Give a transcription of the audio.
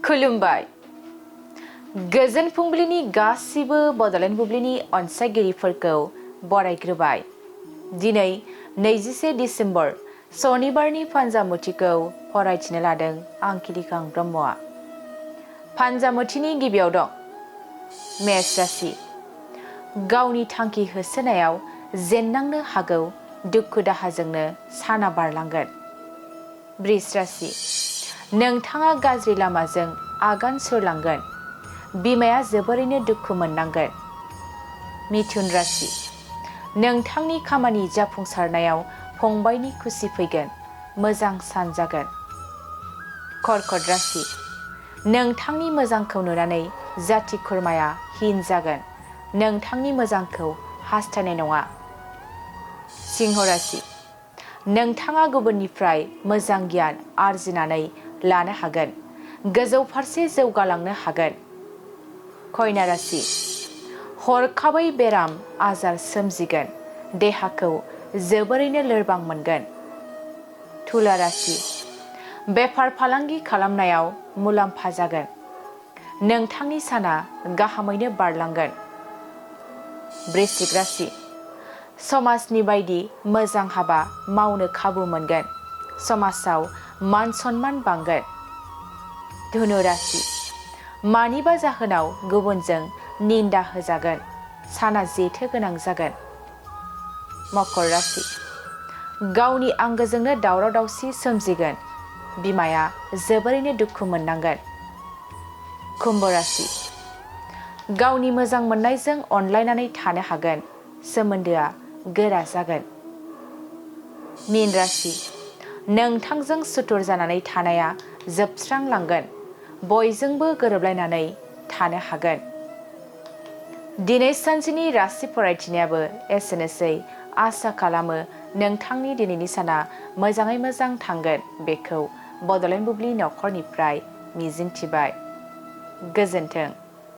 खुलुमबाय गोजोन फुंबिलिनि गासिबो बड'लेण्ड बुब्लिनि अनसायगिरिफोरखौ बरायग्रोबाय। दिनै 21 डिसेम्बर सनिबारनि फान्जामुथिखौ फरायथिनो लादों आं किलिखां ब्रह्मआ। फान्जामुथिनि गिबियाव दं मेष राशि। गावनि थांखि होसोनायाव जेननांनो हागौ, दुखु दाहाजोंनो साना बारलांगोन। बृष राशि। नोंथाङा गाज्रि लामाजों आगान सुरलांगोन, बिमाया जोबोरैनो दुखु मोननांगोन। मिथुन राशि। नोंथांनि खामानि जाफुंसारनायाव फंबायनि खुसि फैगोन, मोजां सान जागोन। कर्कट राशि। नोंथांनि मोजांखौ नुनानै जाथि खुरमाया हिन जागोन, नोंथांनि मोजांखौ हास्थायनाय नङा। सिंह राशि। नोंथाङा गुबुननिफ्राय मोजां गियान आरजिनानै लानो हागोन, गोजौ फारसे जौगालांनो हागोन। कन्या राशि। हरखाबै बेराम आजार सोमजिगोन, देहाखौ जोबोरैनो लोरबां मोनगोन। तुला राशि। बेफार फालांगि खालामनायाव मुलाम्फा जागोन, नोंथांनि साना गाहामैनो बारलांगोन। वृश्चिक राशि। समाजनि बायदि मोजां हाबा मावनो खाबु मोनगोन, समाजाव मान सन्मान बांगोन। धनु राशि। मानिबा जाहोनाव गुबुनजों निन्दा होजागोन, साना जेथो गोनां जागोन। मकर राशि। गावनि आंगोजोंनो दावराव दावसि सोमजिगोन, बिमाया जोबोरैनो दुखु मोननांगोन। कुम्भ राशि। गावनि मोजां मोननायजों अनलायनानै थानो हागोन, सोमोन्दोआ गोरा जागोन। मीन राशि। नोंथांजों सुथुर जानानै थानाया जोबस्रांलांगोन, बयजोंबो गोरोबलायनानै थानो हागोन। दिनै सानसेनि राशि फरायथिनायाबो एसेनोसै। आसा खालामो नोंथांनि दिनैनि साना मोजाङै मोजां थांगोन, बेखौ बड'लेण्ड बुब्लि नखरनिफ्राय मिजिंथिबाय। गोजोन्थों।